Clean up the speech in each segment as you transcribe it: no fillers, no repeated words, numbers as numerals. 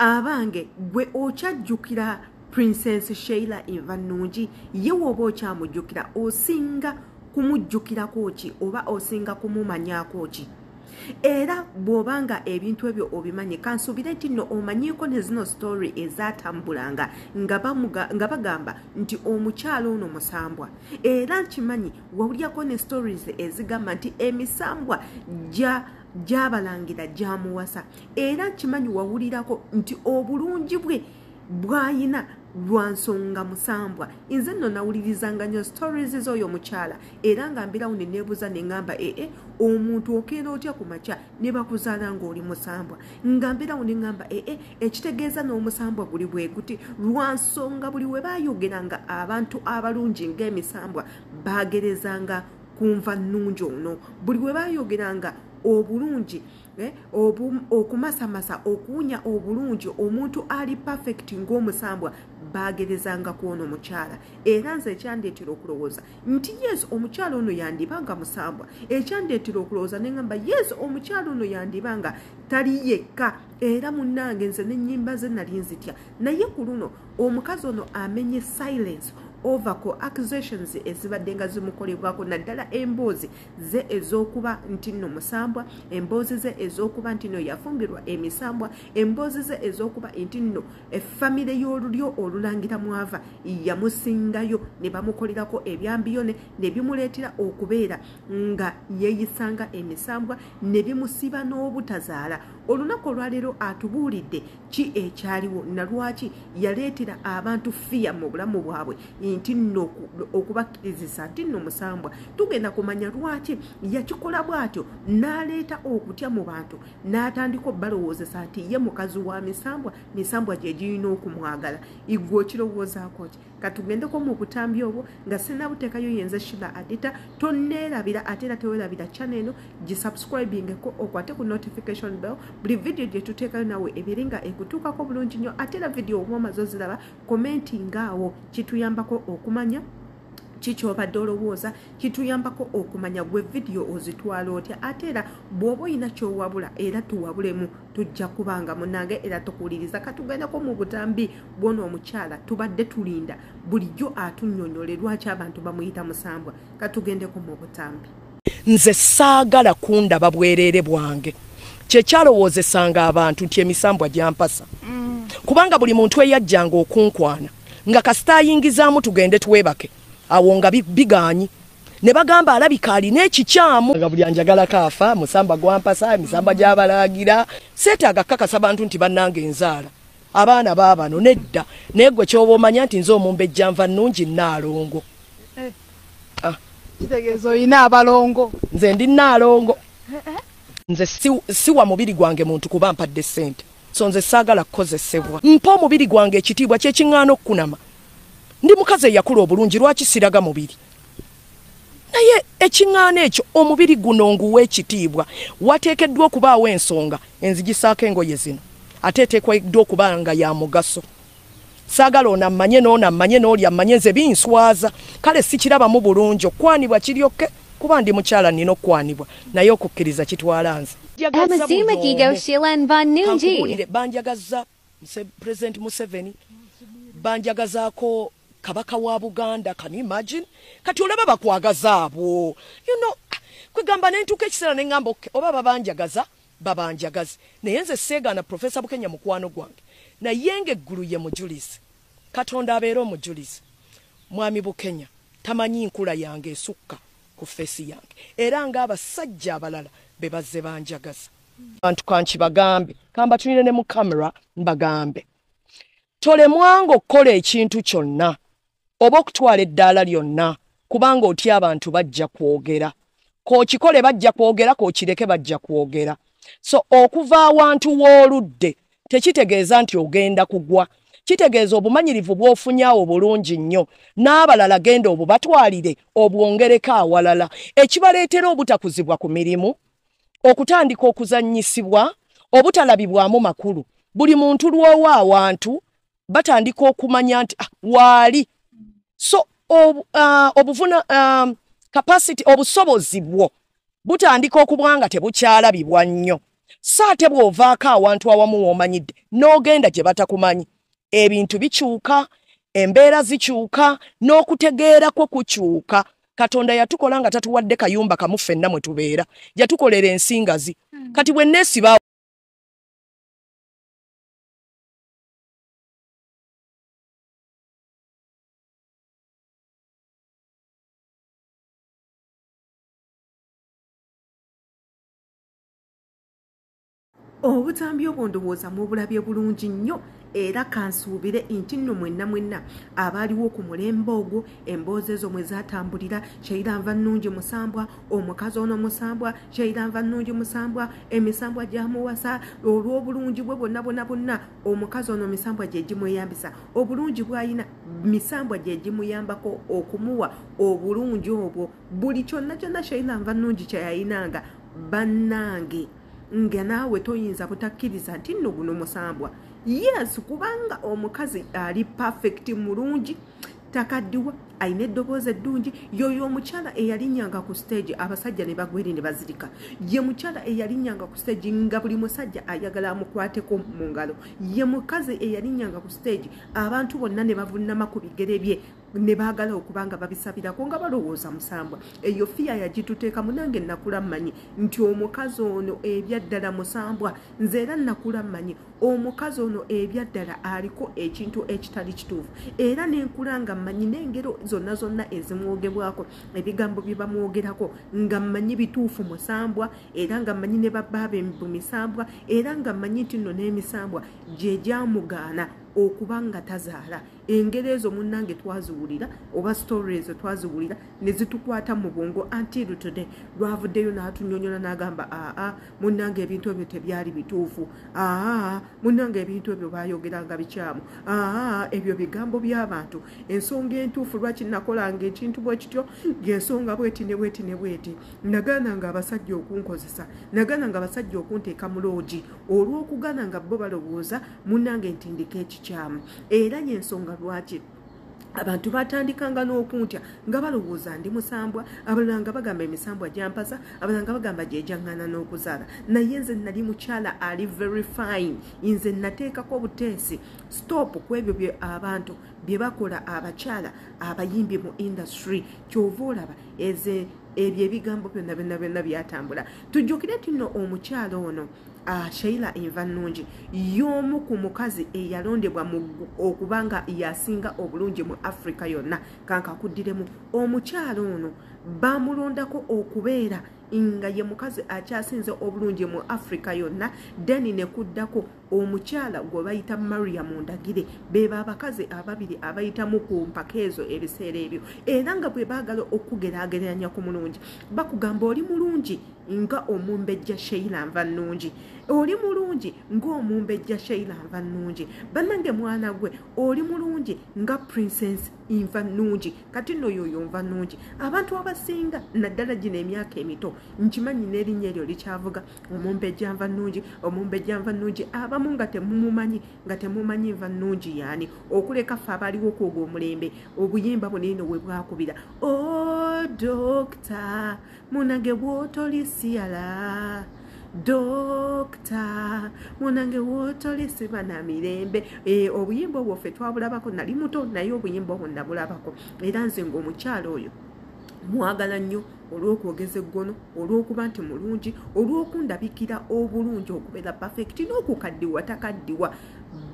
Abange, gwe okyajjukira Princess Sheila Nvannungi? Ye woba okyamujjukira, osinga kumujjukirako ki oba osinga kumumanyako ki? Era bw'oba nga ebintu ebyo obimanyi, kansuubire nti nno omanyiiko ne zino story ezatambulanga nga bagamba nti omukyalo ono musambwa. Era nkimanyi wawulyako ne stories ezigamba nti emisambwa gyabalangira gyamuwasa. Era nkimanyi wawulirako nti obulungi bwe bw'ayina lwa nsonga musambwa. Nze nno nawulirizanga nnyo stories z'oyo omukyala, era nga mbirawo ne neebuuza ne ŋŋamba, ee, omuntu okeera otya ku makya ne bakuzaala ng'oli musambwa? Nga mbirawo ne ŋŋamba, ee, ekitegeeza n'omusambwa guli bwe guti, lwa nsonga buli we baayogeranga abantu abalungi ng'emisambwa baagerezanga ku nva nnungi ono. Buli we baayogeranga obulungi, okumasamasa, okuwunya obulungi, omuntu ali perfect ng'omusambwa, bagerezanga ku ono mukyala. Era nze ekyandeetera okulowooza nti yes, omukyala ono yandibanga musambwa, ekyandeetera okulowooza ne ŋŋamba, yes, omukyala ono yandibanga tali yekka. Era munnange, nze n'ennyimba ze nali nzitya, naye ku luno omukazi ono amenye silence over ku accusations ezibadde nga zimukolebwako, naddala emboozi ze ez'okuba nti nno musambwa, emboozi ze ez'okuba nti nno yafumbirwa emisambwa, emboozi ze ez'okuba nti nno efamire y'olulyo olulangira mwava yamusingayo ne bamukolerako ebyambiyone ne bimuleetera okubeera nga yeeyisanga emisambwa ne bimusiba n'obutazaala. Olunaku olwaleero atubuulidde ki ekyaliwo na lwaki yaleetera abantu fear mu bulamu bwabwe nti nno okubakkirizisa nti nno musambwa. Tugenda kumanya lwaki yakikola bw'atyo n'aleeta okutya mu bantu, n'atandika obbalowoozesa nti ye mukazi wa misambwa, misambwa gye girina okumwagala. Igwe okirowoozaako ki? Katugendeko mu butambi obwo nga sinnabuteekayo. Yenze Shila Adita. Tonneerabira, ate era teweerabira channel eno, gisubscribingeko, okwate ku notification bell, buli vidiyo gye tuteekayo nawe ebeere nga ekutuukako bulungi nnyo. Ate era vidiyo oba omaze oziraba, commentingaawo, kituyambako okumanya kikyobadde olowooza, kituyambako okumanya gwe vidiyo ozitwala otya. Ate era bw'oba olina kyowabula, era tuwabulemu, tujja kubanga munange era tukuwuliriza. Katugendeko mu butambi bwona omukyala tubadde tulinda bulijjo atunnyonnyole lwaki abantu bamuyita musambwa. Katugendeko mu butambi. Nze saagala kundaba bwereere bwange. Kyekyalowoozesanga abantu nti emisambwa gyampasa, kubanga buli muntu eyajjanga okunkwana nga kasita ayingizaamu tugende twebake, awo nga bigaanyi ne bagamba alabika alina ekikyamu, nga buli anjagalako afa musamba gwampasa, emisamba gy'abalangira. Seetaaga kakasa bantu nti bannange enzaala abaana baabano, nedda. Naye gwe kyoba omanya nti nze omumbejja nva nnungi, Nnaalongo. Ah. Kitegeeza olina abalongo? Nze ndi Nnaalongo. Nze siwa mubiri gwange muntu kuba mpadde ssente, so nze saagala kukozesebwa. Mpa omubiri gwange ekitiibwa kyekiŋŋaana okukunama. Ndi mukazi eyakula obulungi, lwaki siraga mubiri? Naye ekiŋŋaana ekyo, omubiri guno nguwa ekitiibwa. Wateekeddwa okubaawo ensonga enzigisaako engoye zino, ate eteekeddwa okuba nga ya mugaso. Saagala ono ammanye n'ono ammanye n'oli ammanye. Nze binswaza, kale sikirabamu bulungi. Okwanibwa kiryokke kuba ndi mukyala, nina okwanibwa, naye okukkiriza kitwala nze. Amazima Gigo Sheila Nvanungi. Kankubuulire, banjagaza President Museveni, banjagazaako kabaka wa Buganda. Can you imagine? Kati olaba bakwagaza abo, kwegamba nentuuka ekiseera neŋŋamba, okay, oba babanjagaza babanjagaze, naye nze seegaana. Profesa Bukenya mukwano gwange, naye ng'eggulu ye mujulizi, Katonda abeere omujulizi. Mwami Bukenya tamanyi nkula yange esukka ku face yange, era ng'abasajja abalala be bazze banjagaza. Bantu kankibagambe, kambatunire ne mu kamera mbagambe, tolemwanga okukola ekintu kyonna oba okutwala eddaala lyonna kubanga otya abantu bajja kwogera. K'okikole bajja kwogera, k'okireke bajja kwogera. So okuva awantu w'oludde tekitegeeza nti ogenda kugwa. Kitegeeza obumanyirivu bw'ofunyawo bulungi nnyo, n'abalala genda obubatwalire, obwongereko awalala. Ekibaleetera obutakuzibwa ku mirimu, okutandika okuzannyisibwa, obutalabibwamu makulu, buli muntu lw'owa awantu batandika okumanya nti, ah, waali. So obuvuna capacity, obusobozi bwo butandika okuba nga tebukyalabibwa nnyo. So ate bw'ovaako awantu awamu w'omanyidde n'ogenda gye batakumanyi, ebintu bikyuka, embeera zikyuka, n'okutegeerako kukyuka. Katonda yatukola nga tatuwadde kayumba kamu ffenna mwe tubeera, yatukolera ensingazi. Kati bwe neesiba obutambi obwo ndowooza mubulabye bulungi nnyo, era kansuubire nti nno mwenna mwenna abaaliwo ku mulembe ogwo emboozi ezo mwe zaatambulira. Sheila Nvannungi musambwa, omukazi ono musambwa, Sheila Nvannungi musambwa, emisambwa gyamuwasa olw'obulungi bwe bwonna bwonna bwonna. Omukazi ono misambwa gye gimweyambisa, obulungi bw'alina misambwa gye gimuyambako okumuwa obulungi obwo. Buli kyonna kyonna Sheila Nvannungi kye yayinanga, bannange nga naawe toyinza butakkiriza nti nno guno musambwa. Yes, kubanga omukazi ali perfect, mulungi, takaddiwa, alina eddoboozi eddungi. Yoyo omukyala eyalinnyanga ku stage abasajja ne bagweri ne bazirika. Ye mukyala eyalinnyanga ku stage nga buli musajja ayagala amukwateko mu ngalo. Ye mukazi eyalinnyanga ku stage abantu bonna ne bavunnama ku bigere bye ne baagala okuba nga babisabirako nga balowooza musambwa. Eyo fiya yagituteeka. Munange nakula mmanyi nti omukazi ono ebyaddala musambwa. Nze era nakula mmanyi omukazi ono ebyaddala aliko ekintu ekitali kituufu, era nenkula nga mmanyi n'engero zonna zonna ezimwogebwako, ebigambo bye bamwogerako nga mmanyi bituufu musambwa, era nga mmanyi ne babaabe mu misambwa, era nga mmanyi nti nno n'emisambwa gye gyamugaana okuba nga tazaala. Engero ezo munnange twaziwulira, oba story ezo twaziwulira ne zitukwata mu bwongo until today. Lwavuddeyo n'atunyonyola n'agamba, aa munnange ebintu ebyo tebyali bituufu, aa munnange ebintu ebyo baayogeranga bikyamu, aa ebyo bigambo by'abantu, ensonga entuufu lwaki nakolanga ekintu bwe kityo ng'ensonga bweti ne bweti ne bweti. Nagaananga abasajja okunkozesa, nagaananga abasajja okunteeka mu loogi olw'okugaana nga bo balowooza munnange nti ndiko ekikyamu. Era y'ensonga lwaki abantu batandikanga n'okuntya nga balowooza ndi musambwa, abalala nga bagamba emisambwa gyampasa, abalala nga bagamba gye gyaŋŋaana n'okuzaala. Naye nze nali mukyala ali very fine. Nze nateekako obuteesi stop ku ebyo bye abantu bye bakola abakyala abayimbi mu industry. Kyova olaba ebyo ebigambo byonna byonna byonna byatambula. Tujjukire nti nno omukyala ono Sheila Nvannungi y'omu ku mukazi eyalondebwa okuba nga yasinga obulungi mu Africa yonna. Kankakuddiremu, omukyala ono bamulondako okubeera nga ye mukazi akyasinze obulungi mu Africa yonna. Then ne kuddako omukyala gwe bayita Mariam Ndagire. Beba abakazi ababiri abayitamu ku mpaka ezo ebiseera ebyo, era nga bwe baagala okugeraageranya ku mulungi bakugamba oli mulungi nga omumbejja Sheila Nvannungi, oli mulungi ng'omumbejja Sheila Nvannungi, bannange mwana gwe oli mulungi nga Princess Nvannungi. Kati nno yoyo Nvannungi abantu abasinga naddala gino emyaka emito nkimanyi n'erinnya eryo likyavuga, omumbejja Nvannungi, omumbejja Nvannungi. Abamu nga temumumanyi, nga temumanyi Nvannungi yaani, okuleka ffe abaliwo kwogwo omulembe obuyimba buno we bwakubira, o dokita munange bw'otolisiyala, dokita munange w'otolisiba na mirembe. Obuyimba obwo ffe twabulabako, nali muto naye obuyimba obwo nabulabako. Era nze ng'omukyala oyo mwagala nnyo olw'okwogeza eggono, olw'okuba nti mulungi, olw'okundabikira obulungi, okubeera perfect n'okukaddiwa takaddiwa.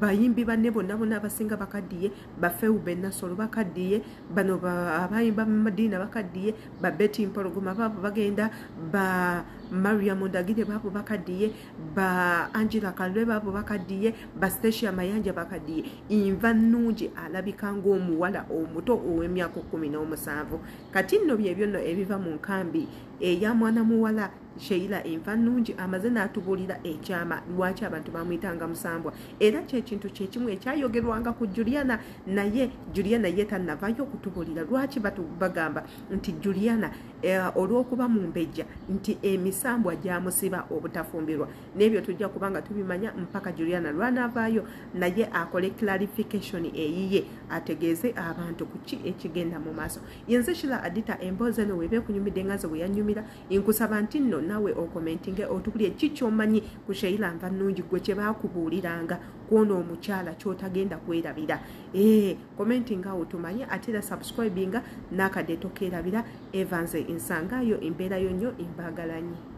Bayimbi banne bonna bonna abasinga bakaddiye, bafeube Nasolo bakaddiye, bano abayimba Madina bakaddiye, ba Betty Mpologoma baabo bagenda, ba Mariam Ndagire baabo bakaddiye, ba Angela Kalwe baabo bakaddiye, ba Stacia Mayanja bakaddiye. Nvannungi alabika ng'omuwala omuto ow'emyaka 17. Kati nno byebyo nno ebiva mu nkambi eya mwana muwala Sheila Nvannungi amaze n'atubuulira ekyama lwaki abantu bamuyitanga musambwa. Era kyekintu kyekimu ekyayogerwanga ku Juliana, naye Juliana ye tannavaayo okutubuulira lwaki bagamba nti Juliana olw'okuba mumbejja nti emisambwa gyamusiba obutafumbirwa. N'ebyo tujja kubanga tubimanya mpaka Juliana lw'anaavaayo naye akole clarification eyiye, ategeeze abantu ku ki ekigenda mu maaso. Yenze Sheila Adita, emboozi eno weeba ekunyumidde nga nze bwe yanyumidde. kyakunyumira. Nkusaba nti nno nawe okomentinge otubulye ki kyomanyi ku Sheila Nvannungi, gwe kye baakubuuliranga kwona omukyala kyotagenda kwerabira. Commentinga awo tumanye, ate era subscribinga n'akadde tokeerabira. Evans Nsangayo, embeerayo nnyo, imbaagalanyi.